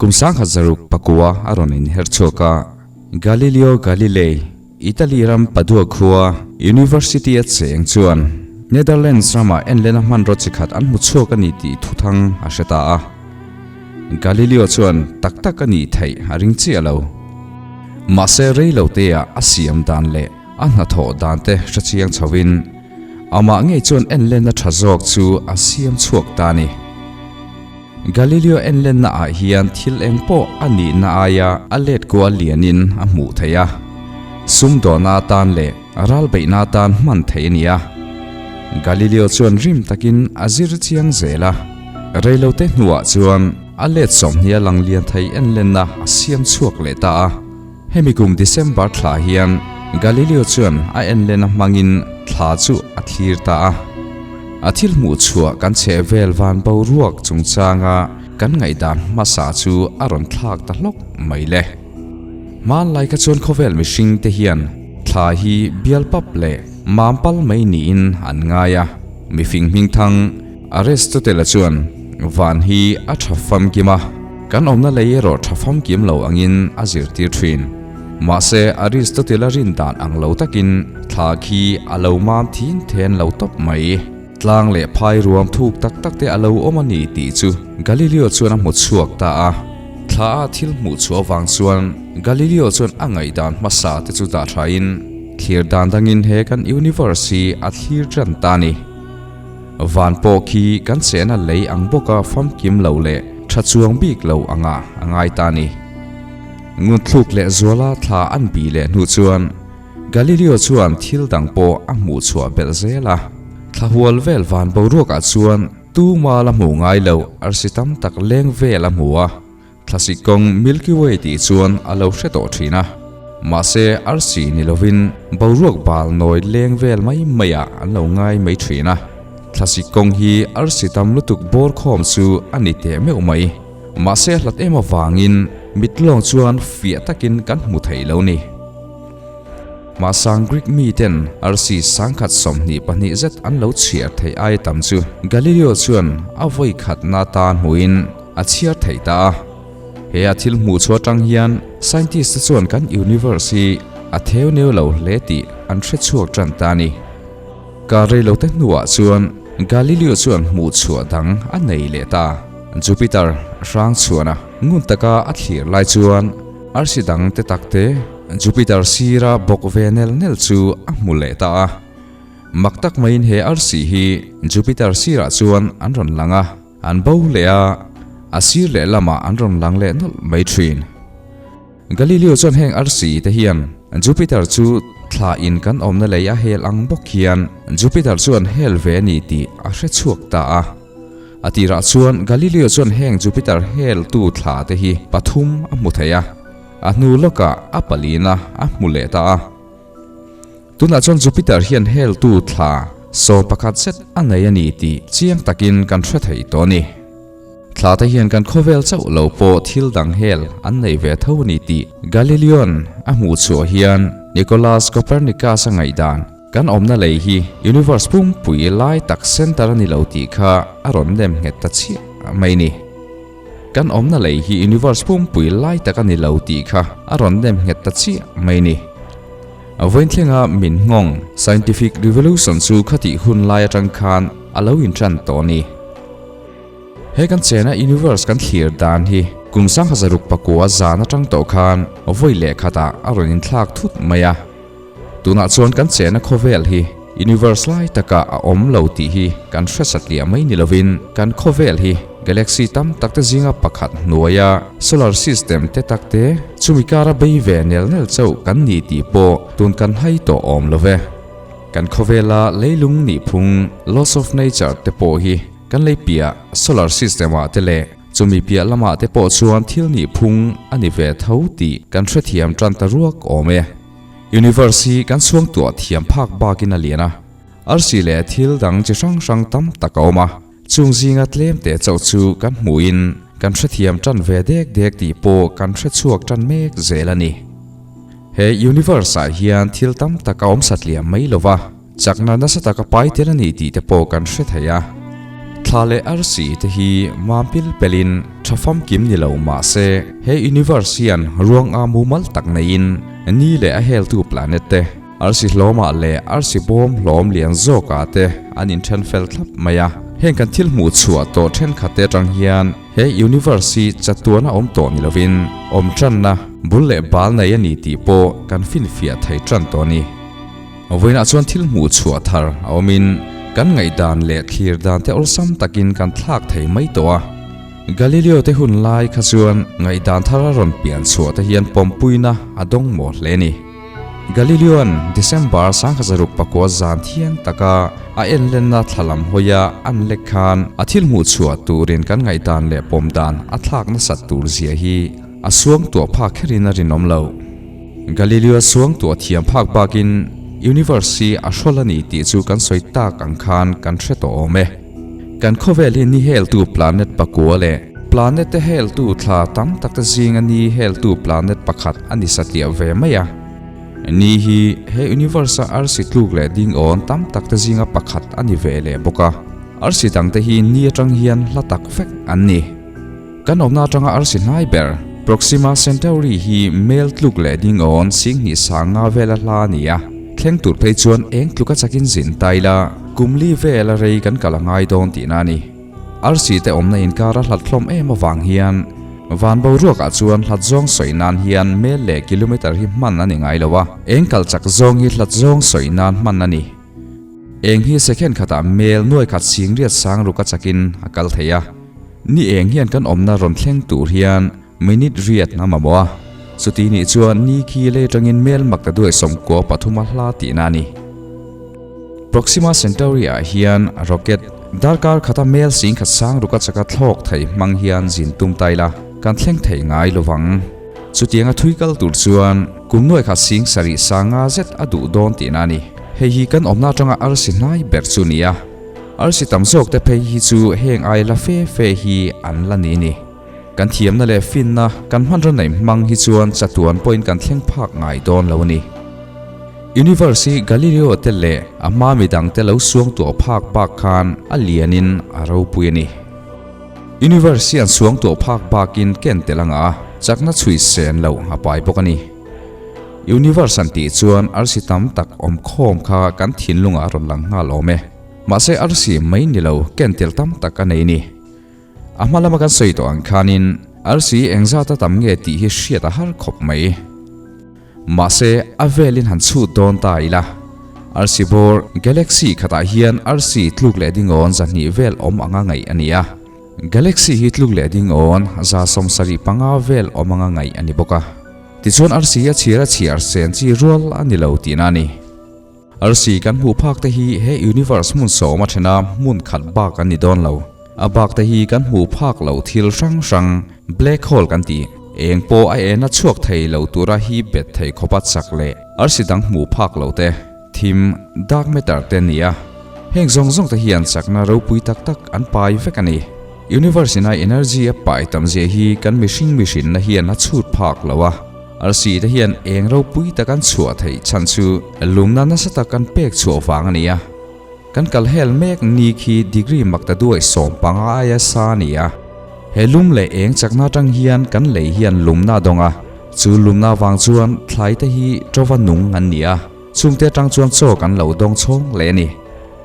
Kum 1609 a rawn inher chhuak a, Galileo Galilei, Italy ram Padua khua University a cheng chuan Netherlands ramah enlena hmanraw chi khat an hmu chhuak a ni tih thuthang a hre ta a. Galileo chuan tak tak a nih theih a ring chiah lo. Mahse rei lo teah a siam dan leh a hnathawh dan te hre chiang chhoin amah ngei chuan enlenna tha zawk chu a siam chhuak ta a ni. Galileo enlenna ah hian thil eng pawh a nihna aia a let kual lianin a hmuh theih a, sumdawhna atan leh ral beihna atan hman theih a ni a. Galileo chuan rim takin a zir chiang zel a, reilote hnuah chuan a let 20 a lang lian thei enlenna a siam chhuak leh ta a. Hemi kum December thla hian Galileo chuan a enlena hmangin thla chu a thlir ta a. A thil hmuh chhuah kan chheh vel van boruak chungchanga kan ngaihdan hmasa chu a rawn thlak ta hlawk mai le. Hmanlai kha chuan khawvel mihring te hian thla hi bial pap leh mam pal mai niin an ngai a. Mifing hmingthang Aristotle-a chuan van hi a tha famkim a. Kan awmna lei erawh tha famkim lo angin a zirtir thin. Mahse, Aristotle-a rin dan ang lo takin thla khi a lo mam thin then lo tawp mai. Tlang leh phai ruam thuk tak tak te a lo awm a ni tih chu Galileo chuan a hmu chhuak ta a. Thla a thil hmuh chhuah avang chuan Galileo chuan a ngaihdan hmasa te chu dah thain thlir dan dangin he kan universe hi a thlir tan ta a ni. Van pawh khi kan chehna lei ang bawka famkim lo leh tha chuang bik lo anga a ngai ta a ni. Ngunthluk leh zuala thla an bih leh hnu chuan Galileo chuan thil dang pawh a hmuh chhuah belh zel a. Thla hual vel van boruakah chuan tuma la hmuh ngai lo arsi tam tak leng vel a hmu a. Thlasik kawng Milky Way tih chuan a lo hre tawh thin a, mahse arsi ni lovin boruak bal nawi leng vel mai maiah an lo ngai mai thin a. Thlasik kawng hi arsi tam lutuk bawr khawm chu a ni teh meuh mai. Mahse a hlat em avangin mit lawng chuan fiah takin kan hmu thei lo ni. Mahsang Greek miten arsi 1022 zet an lo chhiar theih aia tam chu Galileo chuan a vawi khatna atan hmuhin a chhiar theih ta a. He a thil hmuh chhuah atang hian scientist te chuan kan universe hi a theu neu lo hle tih an hre chhuak tan ta a ni. Kar rei lo te hnuah chuan Galileo chuan hmuh chhuah dang a nei leh ta. Jupiter hrang chhuana ngun taka a thlir lai chuan arsi dang te tak te Jupiter sira bawk ve nel nel chu a hmu leh ta a. Mak tak maiin he arsi hi Jupiter sirah chuan an rawn lang a. An bo leh a, a sir leh lamah an rawn lang leh nawlh mai thin. Galileo chuan heng arsi te hian Jupiter chu thla in kan awmna lei a hel ang bawk hian Jupiter chuan hel ve a ni tih a hre chhuak ta a. A tirah chuan Galileo chuan heng Jupiter hel tu thla te hi pathum a hmu thei a, a hnu lawkah a palina a hmu leh ta a. Tunah chuan Jupiter hian heltu thla 11 zet a nei a ni tih chiang takin kan hre thei tawh a ni. Thla te hian kan khawvel chauh lo pawh thil dang hel an nei ve tho a ni tih Galileo'n a hmuh chhuah hian Nicolaus Copernicus a ngaihdan kan awmna lei hi universe pumpui lai tak center a ni lo tih kha a rawn nem nghet ta chiah mai ni. Kan awmna lei hi universe pumpui lai tak a ni lo tih kha a rawn nem nghet ta chiah mai ni. A vawiinthlenga min nghawng scientific revolution chu khatih hun lai atang khan a lo intan tawh a ni. He kan chena universe kan thlir dan hi kum 1609 zan atang tawh khan vawi leh khatah a rawn inthlak thut mai a. Tunah chuan kan chena khawvel hi universe lai takah a awm lo tih hi kan hre satliah mai ni lovin kan khawvel hi galaxy tam tak te zinga pakhat hnuaia solar system te tak te chumi kara bei ve nel nel chauh kan ni tih pawh tun kan hai tawh awm lo ve. Kan khawvela leilung nih phung laws of nature te pawh hi kan lei piah solar system ah te leh chumi piah lamah te pawh chuan thil nih phung a ni ve tho tih kan hrethiam tan ta ruak awm e. Universe hi kan chhuangtuah thiam phak bakin a lian a, arsi leh thil dang chi hrang hrang tam tak a awm a, chung zinga tlem teh chauh chu kan hmuhin kan hrethiam tan ve dek dek tih pawh kan hrechhuak tan mek zel a ni. He universe ah hian thil tam tak a awm satliam mai lo va, chakna nasa taka pai tel a ni tih te pawh kan hre thei a. Thla leh arsi te hi mam pil pelin tha famkim ni lo mah se, he universe hian ruang a mumal tak neiin ni leh a heltu planet te, arsi hlawmah leh arsi bawm hlawm lian zawkah te an inthen fel thlap mai a. Heng kan thil hmuh chhuah tawh thenkhat te atang hian he universe hi chatuana awm tawh ni lovin awm tanna bul leh bal nei a ni tih pawh kan finfiah thei tan tawh a ni. Vawiinah chuan thil hmuh chhuah thar a awmin kan ngaihdan leh thlir dan te awlsam takin kan thlak thei mai tawh a. Galileo te hun lai kha chuan ngaihdan thar a rawn pian chhuah te hian pawmpuina a dawng maw hle ni. Galileo'n December 1909 zan thiang taka a enlenna thlalam hawia an lek khan a thil hmuh chhuah turin kan ngaihdan leh pawm dan a thlak nasat tur zia hi a suang tuah phak kherin a rinawm lo. Galileo suang tuah thiam phak bakin Universe hi a hrawl a ni tih chu kan sawi tak ang khan kan hre tawh awm e. Kan khawvel hi ni heltu planet pakua leh planet te heltu thla tam tak te zinga ni heltu planet pakhat a ni satliah ve mai a. Ni hi he Universe a arsi tluk leh ding awn tam tak te zinga pakhat a ni ve leh bawk a. Arsi dang te hi ni atang hian hla tak vek an ni. Kan awmna atanga arsi hnai ber, Proxima Centauri hi mel tluk leh ding awn singhnih sang nga vela hla a ni a, thleng tur phei chuan eng tluka chakin zin ta ila, kum li vela rei kan kal a ngai dawn tihna a ni. Arsi te awmna inkar a hlat hlawm em avang hian van boruakah chuan hlat zawng sawi nan hian mel leh kilometer hi hman a ni ngai lo a, eng kal chak zawng hi hlat zawng sawi nan hman a ni. Eng hi second khatah mel nuai khat sing riat sang ruk a chakin a kal thei a. Ni eng hian kan awmna rawn thleng tur hian minute riat a mamawh a. Chuti nih chuan ni khi lei atangin mel mak ta duai 13 a hla tihna a ni. Proxima Centauri ah hian rocket darkar khata mel 10,000 sang ruk a chaka thlawk thei hmang hian zin tum ta ila kan thleng thei ngai lovang. Chutianga thui kal tur chuan kum nuai khat 7000 sanga zet a duh dawn tihna a ni. Hei hi kan awmna atanga arsi hnai ber chu ni a. Arsi tam zawk te phei hi chu heng ai la fe fe hi an la ni ni. Kan thiamna leh finna kan hmanraw neih hmang hi chuan chatuan pawhin kan thleng phak ngai dawn lo a ni. Universe hi Galileo te leh a hma midang te lo suang tuah phak bak khan a lianin a ropui a ni. Universe hian suang tuah phak bakin ken tel anga a chakna chhui sen lo a pai bawk a ni. Universe an tih chuan arsi tam tak awm khawm kha kan thinlungah a rawn lang nghal awm e. Mahse arsi mai ni lo ken tel tam tak a nei ni. A hma lama kan sawi tawh ang khanin arsi engzata tam nge tih hi hriat a har khawp mai. Mahse a velin han chhut dawn ta ila. Arsi bawr galaxy khatah hian arsi tluk leh dingawn 200 vel awm anga ngaih a ni a. Galaxy hi tluk leh dingawn 75 vel awm anga ngaih a ni bawk a. Tichuan arsi a chhir a chhiar sen chi rual a ni lo tihna a ni. Arsi kan hmuh phak te hi he universe hmun sawm a thena hmun khat bak an ni dawn lo. A bak te hi kan hmuh phak lo thil hrang hrang black hole kan tih. Eng pawh a ena chhuak thei lo tura hi bet thei khawpa chak leh arsi dang hmuh phak lo te, thim, dark matter te a ni a. Heng zawng zawng te hian chakna ropui tak tak an pai vek a ni. Universe ina energy a pai tam zia hi kan mihring mihrinna hian a chhut phak lo a. Arsi te hian eng ropui tak an chhuah theih chhan chu lumna nasa tak an pek chhuah vang a ni a. Kan kal hel mek ni khi degree mak ta duai 15 aia sa a ni a. He lum leh eng chakna atang hian kan lei hian lumna a dawng a, chu lumna vang chuan thlai te hi tova nung an ni a, chungte atang chuan chaw kan lo dawng chhawng leh a ni.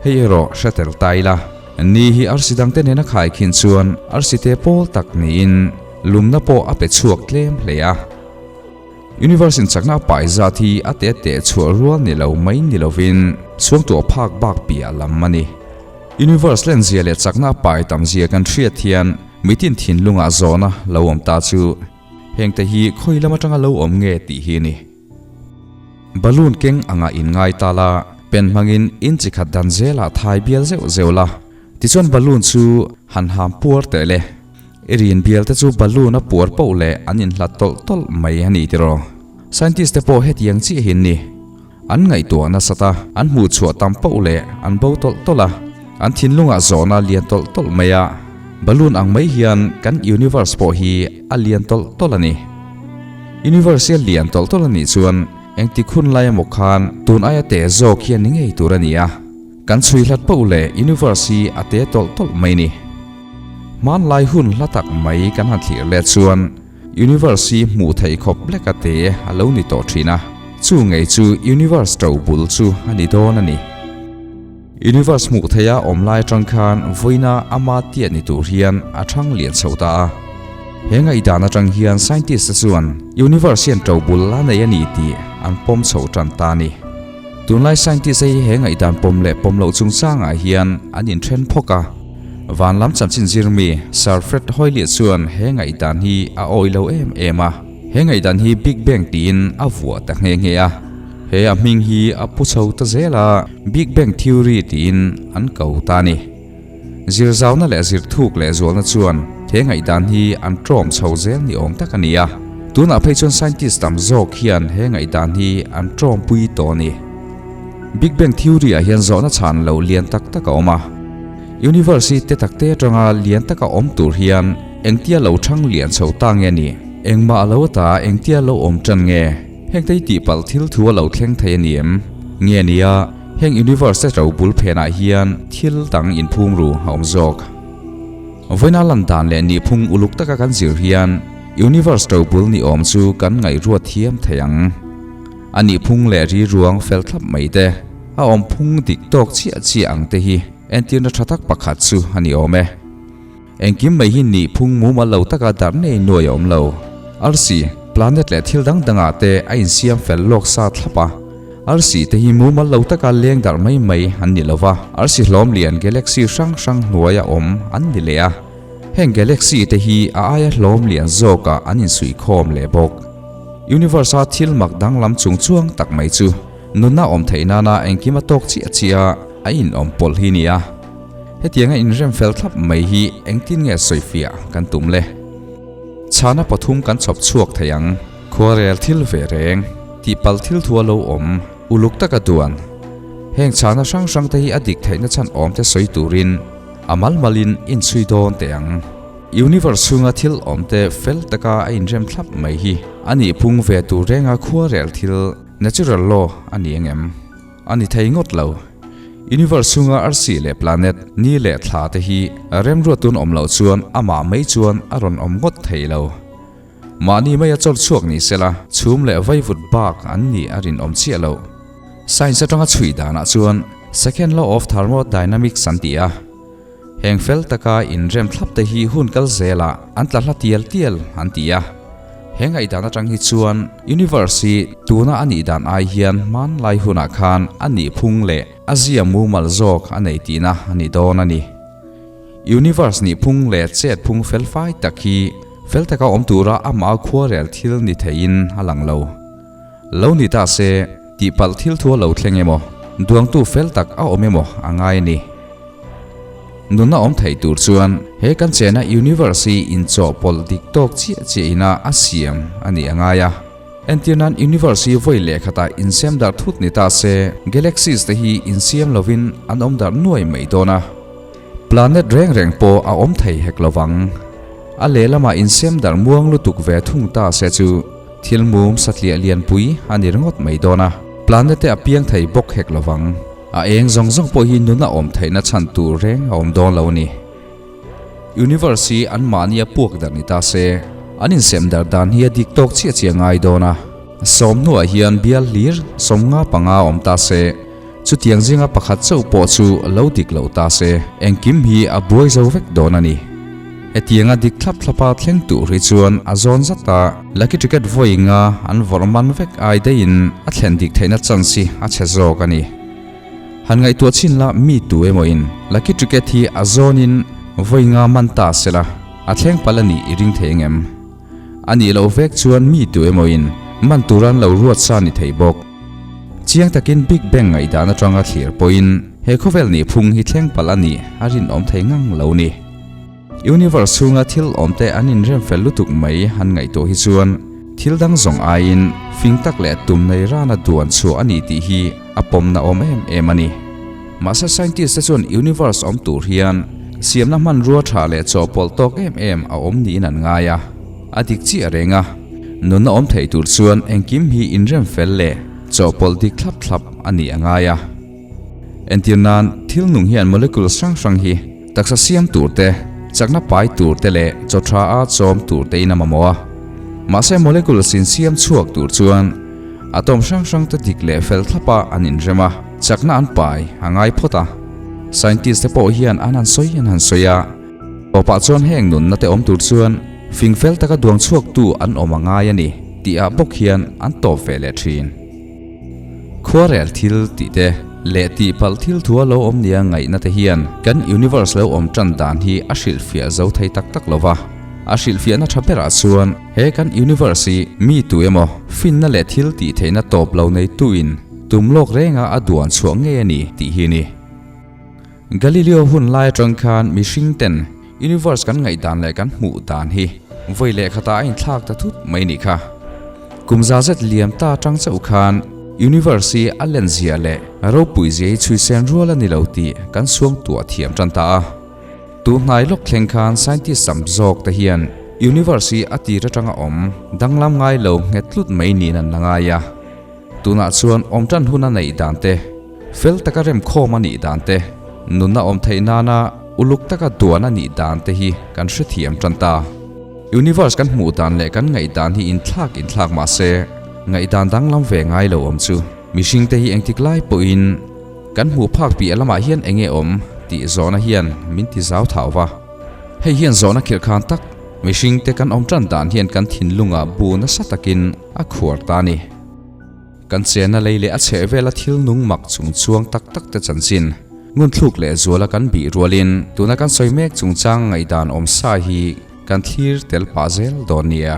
Hei erawh hre tel ta ila, ni hi arsi dangte nena khaikhin chuan arsi te pawl tak niin lumna pawh a pe chhuak tlem hle a. Universe in chakna a pai zat hi a te teh chhuah rual ni lo mai ni lovin suangtuah phak bak piah lam a ni. Universe lenzia leh chakna a pai tam zia kan hriat hian mitin thinlungah zawhna lo awm ta chu hengte hi khawi lam atanga lo awm nge tih hi a ni. Balloon keng anga in ngai ta la, pen hmangin in chi khat dan zelah thai bial zeuh zeuh la, tichuan balloon chu han ham puar teh le. I rin bial te chu balloon a puar poh leh an inhlat tawlh tawlh mai a ni tiraw? Scientist te pawh hetiang chiahin ni. An ngaihtuah nasat a, an hmuh chhuah tam poh leh an bo tawlh tawlh a, an thinlungah zawhna lian tawlh tawlh mai a, balloon ang mai hian kan universe pawh hi a lian tawlh tawlh a ni. Universe hi a lian tawlh tawlh a nih chuan engtik hun lai emaw khan tun aia teh zawk hi a ni ngei tur a ni a. Kan chhui hlat poh leh universe hi a te tawlh tawlh mai ni. Hmanlai hun hla tak mai kan han thlir let chuan universe hi hmuh theih khawp lek a te a lo ni tawh thin a, chu ngei chu universe to bul chu a ni dawn a ni. Universe hmuh theiha awm lai atang khan vawiina ama tiat ni tur hian a thang lian chho ta a. He ngaihdan atang hian scientist te chuan universe hian to bul a nei a ni tih an pawm chho tan ta a ni. Tunlai scientist te hi he ngaihdan pawm leh pawm loh chungchangah hian an inthen phawk a. Van lam chanchin zirmi Sir Fred Hoyle chuan he ngaihdan hi a awih lo em em a. He ngaihdan hi Big Bang tiin a vuah ta nghe nghe a. He a hming hi a pu chho ta zel a, Big Bang Theory tiin an ko ta a ni. Zirzauna leh zirthuk leh zualna chuan he ngaihdan hi an ṭawm chho zel ni awm tak a ni a. Tunah phei chuan scientist tam zawk hian he ngaihdan hi an ṭawmpui tawh a ni. Big Bang Theory ah hian zawhna chhan loh lian tak tak a awm a. Universe hi te takte atanga lian taka awm tur hian engtia lo ṭhang lian chho ta nge ni? Engmah a lo ata engtia lo awm ṭan nge? Hengte hi tihpalh thil thu a lo thleng thei a ni em? Nge nia, heng universe te ro bul phenah hian thil dang inphum ru a awm zawk. Vawiina lan dan leh nihphung uluk taka kan zir hian universe ro bul ni awm chu kan ngaihruat thiam thei ang. A nihphung leh ri ruang fel thlap mai te, a awmphung dik tawk chiah chiah ang te hi entirna tha tak pakhat chu a ni awm e. Engkim mai hi nihphung mumal lo taka darh nei nuai a awm lo. Arsi, planet leh thil dang dangah te a insiam fel lawk sa thlap a. Arsi te hi mumal lo taka leng darh mai mai an ni lo va, arsi hlawm lian galaxy hrang hrang hnuaia awm an ni leh a. Heng galaxy te hi a aia hlawm lian zawkah an insuihkhawm leh bawk. Universe-a thil mak danglam chung chuang tak mai chu nunna awm theih nana engkim a tawk chiah chiah a inawm pawlh hi nia. Hetianga inrem fel thlap mai hi engtin nge sawifiah kan tum le? Chhana pathum kan chhawp chhuak thei ang. Khuarel thil ve reng, tihpalh thil thu a lo awm, uluk taka duan. Heng chhana hrang hrang te hi a dik theihna chhan awm te sawi turin a mal malin inchhui dawn teh ang. Universe chhunga thil awm te fel taka a inrem thlap mai hi a nihphung ve tur renga khuarel thil, natural law, a ni ang em? A ni thei ngawt lo. Universe chhunga arsi leh planet, ni leh thla te hi remruatun awm loh chuan amah mai chuan a rawn awm ngawt thei lo. Mahni maia chawr chhuak ni sela, chhum leh vaivut bak an nih a rinawm chiah lo. Science atanga chhui danah chuan Second Law of Thermodynamics an ti a. Heng fel taka inrem thlap te hi hun kal zelah an tla hla tial tial an ti a. He ngaihdan atang hi chuan Universe hi tuna a nih dan ai hian hmanlai hunah khan a nih phung leh a zia mumal zawk a nei tihna a ni dawn a ni. Universe nih phung leh chet phung fel fai tak hi fel taka awm tura amah khuarel thil ni theiin a lang lo. Lo ni ta se, tihpalh thil thu a lo thleng emaw, duangtu fel tak a awm emaw a ngai a ni. Nunna awm theih tur chuan he kan chena universe hi inchawhpawlh dik tawk chiah chiah ina a siam a nih a ngai a. Entir nan universe hi vawi leh khatah insiam darh thut ni ta se, galaxies te hi insiam lovin an awm darh nuai mai dawn a. Planet reng reng pawh a awm thei hek lovang. A lehlamah insiam darh muang lutuk ve thung ta se chu thil mum satliah lianpui a ni ringawt mai dawn a, planet te a piang thei bawk hek lovang. A eng zawng zawng pawh hi nuna awm theihna chhan tur reng a awm dawn lo a ni. Universe hi anmahnia puak dar ni ta se, an insem dar dan hi a dik tawk chiah chiah ngai dawn a. Sawmhnuah hian bial hlir 50 panga awm ta se, chutiang zinga pakhat chauh pawh chu lo dik lo ta se, engkim hi a buai zo vek dawn a ni. Hetianga dik thlap thlapa thleng tur hi chuan a zawn zat a, lucky ticket vawi nga an vawrh man vek ai daihin a thlen dik theihna chance hi a chhe zawk a ni. Han ngaihtuah chin la mi tu emaw in lucky ticket hi a zawnin vawi nga man ta se la, a thleng palh a nih i ring thei engem? A nih loh vek chuan mi tu emaw in man tur an lo ruat sa ni thei bawk. Chiang takin Big Bang ngaihdan atanga thlir pawhin he khawvel nih phung hi thleng palh a nih a rinawm thei ngang lo ni. Universe chhunga thil awmte an inrem fel lutuk mai han ngaihtuah hi chuan thil dang zawng aiin fing tak leh tum nei rana duan chhuah a ni tih hi a pawmna awm em em a ni. Mahse scientist te chuan universe awm tur hian siamna hmanrua tha leh chawhpawlh tawk em em a awm niin an ngai a, a dik chiah reng a. Nunna awm thei tur chuan engkim hi inrem fel leh chawhpawlh dik thlap thlap a nih a ngai a. Entir nan, thil nung hian molecules hrang hrang hi taksa siam tur te, chakna pai tur te leh chaw tha a chawm tur te in a mamawh a. Mahse molecules insiam chhuak tur chuan atom hrang hrang te dik leh fel thlap a an inrem a, chakna an pai a ngai phawt a. Scientist te pawh hian an han sawi an han sawi a, tawpah chuan heng nunna te awm tur chuan fing fel taka duang chhuaktu an awm a ngai a ni tih ah bawk hian an tawp ve leh thin. Khuarel thil tih te leh tihpalh thil thua lo awm nia ngaihna te hian kan universe lo awm tan dan hi a hrilhfiah zo thei tak tak lo va. A hrilhfiahna tha berah chuan he kan universe hi mi tu emaw finna leh thil tih theihna tawp lo neituin tum lawk renga a duan chhuah ngei a ni tih hi a ni. Galileo hun lai atang khan mihring ten universe kan ngaihdan leh kan hmuh dan hi vawi leh khatah a inthlak ta thut mai nih kha. Kum za zet liam ta atang chauh khan universe hi a len zia leh ropui zia hi chhuisen rual a ni lo tih kan suang tuah thiam tan ta a. Tuhnai lawk thleng khan scientist tam zawk te hian universe hi a tir atanga awm danglam ngai lo nghet tlut mai niin an la ngai a. Tunah chuan awm tan hun a neih dan te, fel taka remkhawm a nih dan te, nunna awm theih nana uluk taka duan a nih dan te hi kan hrethiam tan ta. Universe kan hmuh dan leh kan ngaih dan hi inthlak inthlak mah se, ngaihdan danglam ve ngai lo awm chu. Mihring te hi engtik lai pawhin kan hmuh phak piah lamah hian eng nge awm tih zawhna hian min ti zau thau va. Hei hian zawhna khirhkhan tak mihring te kan awm tan dan hian kan thinlungah bu nasa takin a khuar ta a ni. Kan chenna lei leh a chheh vela thil nung mak chung chuang tak tak te chanchin ngunthluk leh zuala kan bih rualin tuna kan sawi mek chungchang ngaihdan awm sa hi kan thlir tel pah zel dawn nia.